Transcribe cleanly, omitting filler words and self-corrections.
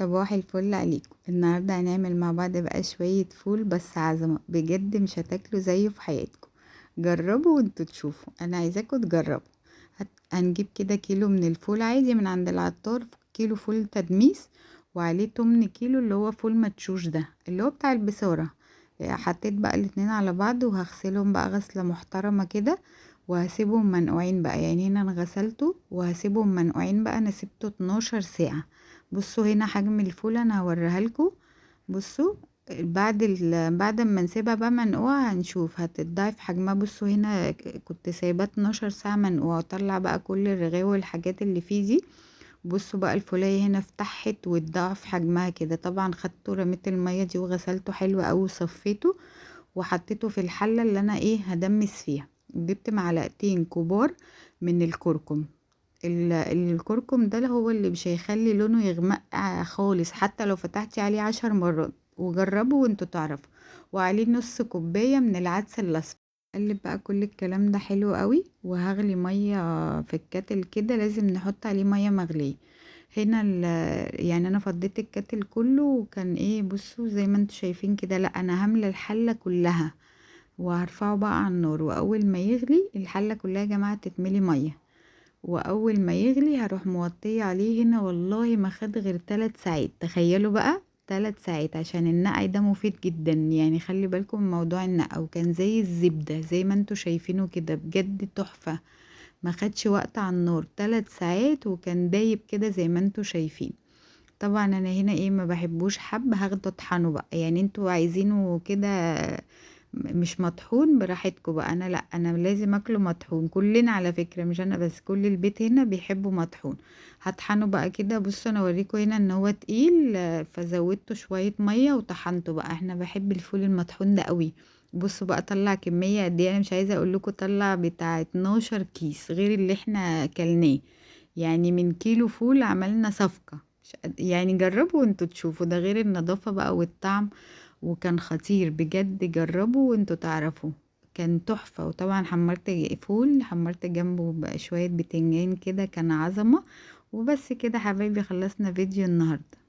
صباح الفل عليكم. النهارده هنعمل مع بعض بقى شوية فول بس عظمه، بجد مش هتاكلوا زيه في حياتكم. جربوا وانتوا تشوفوا، انا عايزاكم تجربوا. هنجيب كده كيلو من الفول عادي من عند العطار، كيلو فول تدميس وعليه 8 كيلو اللي هو فول مدشوش ده اللي هو بتاع البصاره. حطيت بقى الاتنين على بعض وهغسلهم بقى غسله محترمه كده وهسيبهم منقوعين بقى. يعني هنا انا غسلته وهسيبهم منقوعين بقى، انا سبته 12 ساعة. بصوا هنا حجم الفول انا هوريها لكم. بصوا بعد ما نسيبها بقى منقوعه هنشوف هتتضاعف حجمها. بصوا هنا كنت سايباه 12 ساعة منقوعه، وطلع بقى كل الرغاوي والحاجات اللي فيه دي. بصوا بقى الفولايه هنا افتحت واتضاعف حجمها كده. طبعا خدته رميت المية دي وغسلته حلو قوي وصفيته وحطيته في الحلة اللي انا هدمس فيها. جبت معلقتين كبار من الكركم. الكركم ده هو اللي مش هيخلي لونه يغمق خالص حتى لو فتحتي عليه 10 مرات، وجربوا وانتوا تعرفوا. وعليه نص كوباية من العدس الاصفر. اقلب بقى كل الكلام ده حلو قوي، وهغلي مية في الكاتل كده، لازم نحط عليه مية مغليه. هنا يعني انا فضيت الكاتل كله وكان بصوا زي ما انتوا شايفين كده. لا انا هامله الحلة كلها وهرفعه بقى على النار، واول ما يغلي الحلة كلها يا جماعة تتملي مية، واول ما يغلي هروح موطيه عليه. هنا والله ما خد غير 3 ساعات، تخيلوا بقى 3 ساعات، عشان النقع ده مفيد جدا. يعني خلي بالكم من موضوع النقع. وكان زي الزبدة زي ما انتوا شايفينه كده، بجد تحفة، ما خدش وقت على النار، 3 ساعات وكان دايب كده زي ما انتوا شايفين. طبعا انا هنا ما بحبوش حب، هاخده اطحنه بقى. يعني انتوا عايزينه كده مش مطحون براحتكم بقى، انا لا، انا لازم اكله مطحون. كلنا على فكرة مش انا بس، كل البيت هنا بيحبوا مطحون. هطحنه بقى كده. بصوا انا اوريكم هنا ان هو تقيل، فزودته شوية مية وطحنته بقى. احنا بحب الفول المطحون ده قوي. بصوا بقى طلع كمية قد ايه، انا مش عايزة اقول لكم، طلع بتاع 12 كيس غير اللي احنا كلناه. يعني من كيلو فول عملنا صفقة. يعني جربوا وانتوا تشوفوا، ده غير النظافة بقى والطعم، وكان خطير بجد. جربوا وانتوا تعرفوا، كان تحفة. وطبعا حمرت فول، حمرت جنبه بقى شوية بتنجان كده، كان عظمة. وبس كده حبايبي، خلصنا فيديو النهاردة.